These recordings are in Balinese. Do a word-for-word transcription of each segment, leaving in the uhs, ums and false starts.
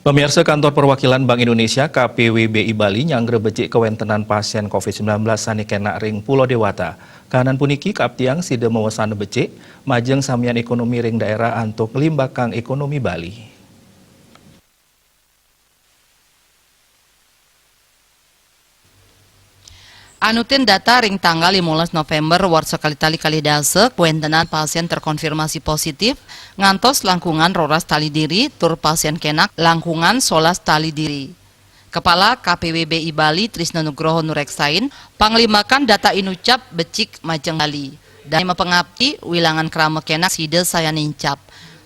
Pemirsa, Kantor Perwakilan Bank Indonesia, K P W B I Bali, nyanggra becik kawéntenan pasién covid sembilan belas sané kénak ring Pulo Déwata. Kahanan puniki kaaptiang sida mawesana becik, majeng samian ékonomi ring daerah antuk nglimbakang ékonomi Bali. Anutin data ring tanggal limolas Novémber warsa kalih tali kalih dasa, kawéntenan pasién terkonfirmasi positif ngantos langkungan roras tali diri, tur pasién kénak langkungan solas tali diri. Kepala K P W B I Bali, Trisno Nugroho, nuréksain, panglimbakang data inucap becik majeng Bali. Dané mapangapti, wilangan krama kénak sida sayan nincap.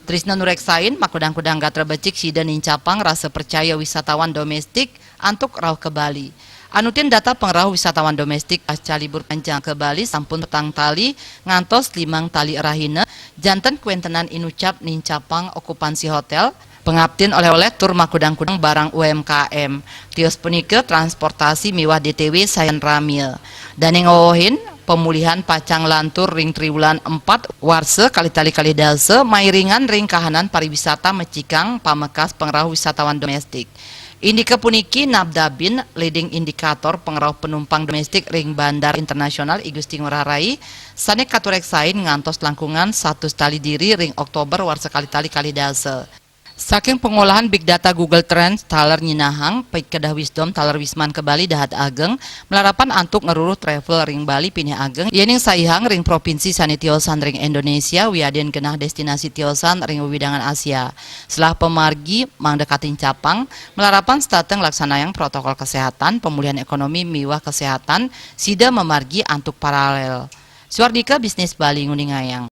Trisno nuréksain, makudang-kudang gatra becik sida nincapang rasa percaya wisatawan doméstik antuk rauh ka Bali. Anutin data pangrauh wisatawan doméstik pasca libur panjang ka Bali sampun petang tali ngantos limang tali rahina, janten kawéntenan inucap nincapang okupansi hotél, pangaptin oléh-oléh tur makudang-kudang barang U M K M. Tios punika transportasi miwah D T W sayan ramia. Dané ngwewehin, pamulihan pacang lantur ring triwulan empat warsa kalih tali kalih dasa mairingan ring kahanan pariwisata mecikang pamekas pangrauh wisatawan doméstik. Indiké puniki nabdabin leading indicator pangrauh panumpang doméstik ring Bandar Internasional I Gusti Ngurah Rai, sané katuréksain ngantos langkungan satus tali diri ring Oktober warsa kalih tali kalih dasa. Saking pangolahan big data Google Trends taler nyinahang, Pikedah Wisdom taler wisman ka Bali dahat ageng, malarapan antuk ngruruh travel ring Bali pinih ageng, yéning saihang ring propinsi sané tiosan ring Indonesia, wiadin genah destinasi tiosan ring wewidangan Asia. Selah pamargi mangda katincapang, malarapan setata nglaksanayang protokol kesehatan, pemulihan ekonomi miwah kesehatan, sida mamargi antuk paralel. Suardika Bisnis Bali nguningayang.